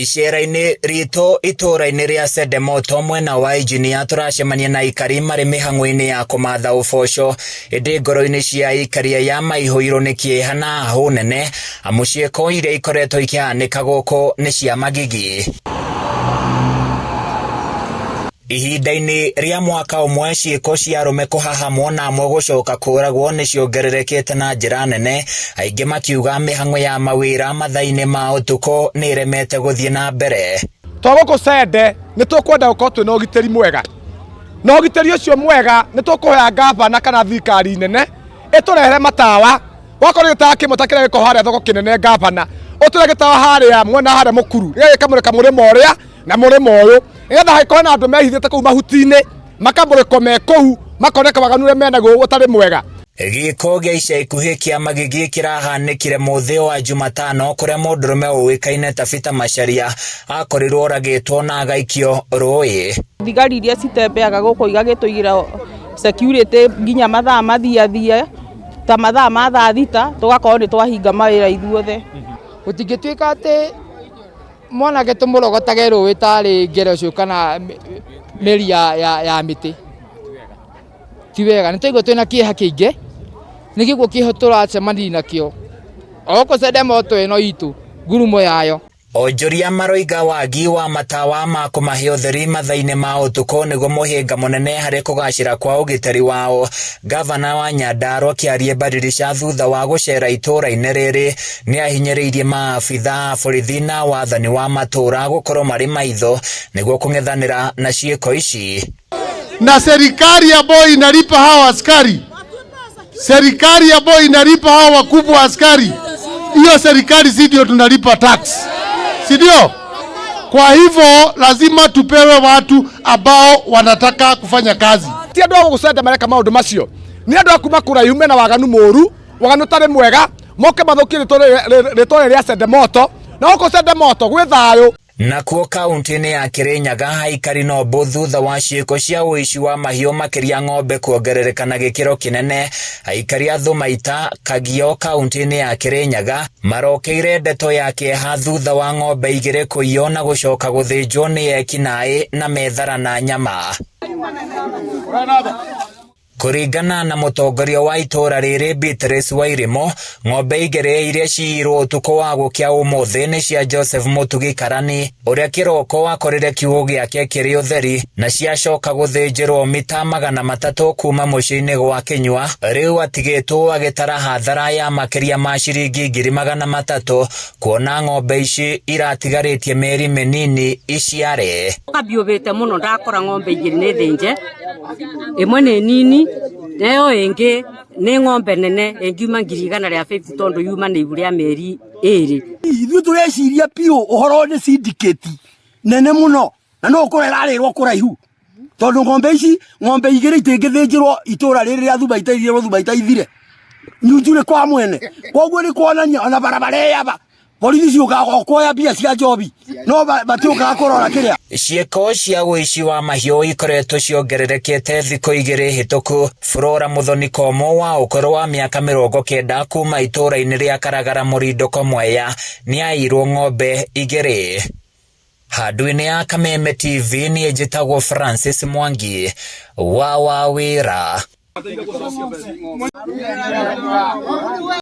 Icera-inĩ ritũ itũũra-inĩ rĩa Sendemoto mwena wa Injinia tũracemania na aikari marĩ mĩhang'o-inĩ ya kũmatha ũboco ĩndĩ ngoro-inĩ cia aikari aya maihũirwo nĩ kĩeha na hahũ nene amu ciĩko iria ikoretwo ikĩhanĩka gũkũ nĩ cia magigi. Ihinda-inĩ rĩa mwaka ũmwe ciĩko cia arũme kũhahamwo na amwe gũcoka kũragwo nĩ ciongererekete na njĩra nene, aingĩ makiuga mĩhang'o ya mawĩra mathaa-inĩ ma ũtukũ nĩ ĩremete gũthiĩ na mbere. To gũkũ Sende nĩ tũkwenda gũkorwo twĩna ũgitĩri mwega, na ũgitĩri ũcio mwega nĩ tũkũhoya ngavana kana thirikari nene ĩtũrehere matawa. Wakorwo gĩtawa kĩmwe ta kĩrĩa gĩkoragwo harĩa thoko kĩnene ngavana, ũtũre gĩtawa harĩa mwena harĩa mũkuru gĩgagĩkamũrĩka mũrĩmo ũrĩa na mũrĩmo ũyũ nĩgetha hangĩkorwo na andũ mehithĩte kũu mahuti-inĩ makamũrĩkwo me kũu makoneka waganu ũrĩa menaguo ũtarĩ mwega. Gĩko gĩa ica ikuhĩ kĩa magigi kĩrahanĩkire mũthĩ wa Jumatano kũrĩa mũndũrũme ũĩkaine ta Peter Macharia akorirwo oragĩtwo na agaikio rũĩ. Thigari iria citembeaga gũkũ igagĩtũigĩra security nginya mathaa mathiathie ta mathaa ma thaa thita tũgakorwo nĩ twahinga mawĩra ithuothe. Gũtingĩtuĩka atĩ mwanake tũmũrogotage rũĩ tarĩ ngerecũ kana mĩri ya mĩtĩ, ti wega. Nĩ twaigua twĩna kĩeha kĩingĩ, nĩ gĩkuũ kĩho tũracemania nakĩo, o gũkũ Sendemoto ĩno itũ ngurumo yayo. Onjoria maroiga wagi wa matawa ma kũmahe ũtheri mathaa-inĩ ma ũtukũ nĩguo mũhĩnga mũnene harĩ kũgacĩra kwa ũgitĩri wao. Gavana wa Nyandarua Kĩarie Badirisha thutha wa gũcera itũũra-inĩ rĩrĩ nĩ ahinyĩrĩirie maabitha a borithi na wathani wa matũũra gũkorwo marĩ maitho nĩguo kũng'ethanĩra na ciĩko ici. Na serikali ambayo inalipa hawa askari, serikali ambayo inalipa hawa wakubwa askari, hiyo serikali si ndio tunalipa tax, si ndio? Kwa hivyo lazima tupewe watu ambao wanataka kufanya kazi. Ti andũ a gũkũ Sende mareka maũndũ macio, nĩ andũ a kuma kũraihu mena waganu mũru, waganu ũtarĩ mwega, moke mathũkie rĩtwa rĩrĩ rĩa Sendemoto, na gũkũ Sendemoto gwĩ thayũ. Nakuo kaunti-inĩ ya Kirinyaga aikari no mbu thutha wa ciĩko cia ũici wa mahiũ makĩria ng'ombe kuongerereka na gĩkĩro kĩnene. Aikari a Thumaita, Kagio kaunti-inĩ ya Kirinyaga marokeire ndeto ya kĩeha thutha wa ng'ombe igĩrĩ kũiywo na gũcoka gũthĩnjwo nĩ eki-naĩ na methara na nyama. Kũringana na mũtongoria wa itũũra rĩrĩ Beatrice Wairimu, ng'ombe igĩrĩ iria ciiyirwo ũtukũ wa gũkĩa ũmũthĩ nĩ cia Joseph Mũtugi Karani ũrĩa kĩroko akorire kiugũ gĩake kĩrĩ ũtheri na ciacoka gũthĩnjĩrwo mita 300 kuma mũciĩ-inĩ gwa Kĩnyua, rĩu atigĩtwo agĩtara hathara ya makĩria ma ciringi 300,000 kuona ng'ombe ici iratigarĩtie mĩeri mĩnini iciare. Kambiũbĩte mũno ndakora ng'ombe igĩrĩ nĩ thĩnje, ĩmwe nĩ nini na ĩyo ĩngĩ nĩ ng'ombe nene ĩngiuma 150,000 tondũ yuma na ihu rĩa mĩeri ĩrĩ. Ithuĩ tũreciria biũ ũhoro nĩ syndicate nene mũno na no ũkore ĩrarĩrwo kũraihu tondũ ng'ombe ici ng'ombe igĩrĩ itingĩthĩnjĩrwo itũra rĩrĩ rĩa Thumaita ithirwo Thumaita ithire nyunju nĩ kwa mwene koguo nĩ kuonania ona barabara ĩyaba borithi ciũkaga o kuoya mbia cia njobi no matiũkaga kũrora kĩrĩa. Ciĩko cia ũici wa mahiũ ikoretwo ciongererekete thikũ igĩrĩ hĩtũku. Flora Muthoni Komo wa ũkũrũ wa mĩaka 90 kuma itũũra-inĩ rĩa Karagara Mũrindũko Mwea nĩaiyirwo ng'ombe igĩrĩ. Handũ-inĩ ya Kameme TV niĩ njĩtagwo Francis Mwangi wa Wawĩra.